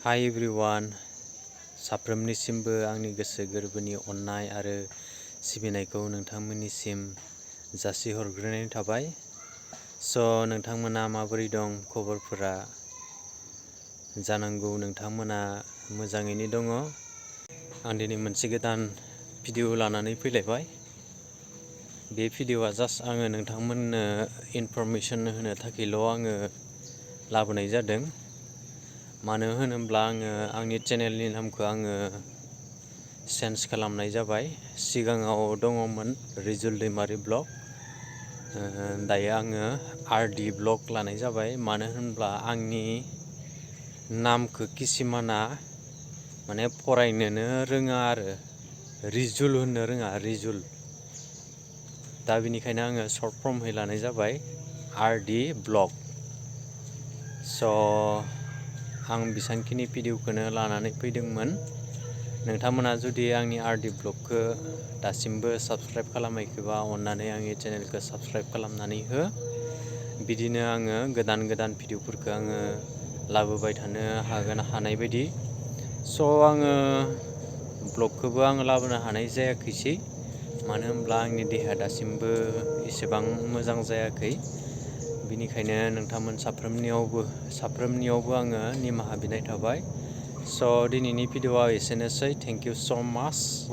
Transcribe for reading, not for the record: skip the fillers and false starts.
Hi everyone, साफ्रोमनिसिमबो आंनि गोसो गोरबोनि अननाय आरो सिबिनायखौ नोंथांमोननिसिम जासिहरग्रोनाय थाबाय। नोंथांमोना माबोरै दं खबरफोरा? जानांगौ नोंथांमोना मोजाङैनो दङ। आं दिनै मोनसे गोदान भिडिअ लानानै फैलायबाय। बे भिडिअआ जास्ट आङो नोंथांमोननो इनफरमेसन होनो थाखायल' आङो लाबोनाय जादों। मानो होनोब्ला आङो आंनि चेनेलनि नामखौ आङो चेन्ज खालामनाय जाबाय। सिगाङाव दङमोन रिजुल दैमारि ब्लग, दायो आङो आरडि ब्लग लानाय जाबाय। मानो होनब्ला आंनि नामखौ किसुमाना माने फरायनोनो रोङा आरो रिजुल होननो रोङा, रिजुल। दा बेनिखायनो आङो सर्ट फर्महै लानाय जाबाय आरडि ब्लग। आं बेसांखिनि भिडिअखौनो लानानै फैदोंमोन। नोंथांमोना जुदि आंनि आरडि ब्लगखौ दासिमबो साबस्क्राइब खालामाखैबा अननानै आंनि चेनेलखौ साबस्क्राइब खालामनानै हो। बिदिनो आङो गोदान गोदान भिडिअफोरखौ आङो लाबोबाय थानो हानाय बायदि। आङो ब्लगखौबो आङो लाबोनो हानाय जायाखैसै। मानो होनब्ला आंनि देहाया दासिमबो एसेबां मोजां जायाखै। बिनिखायनो नोंथांमोन साफ्रोमनियावबो आङो निमाहा बिनाय थाबाय। दिनैनि भिडिअआ एसेनोसै। थेंक इउ स' माच।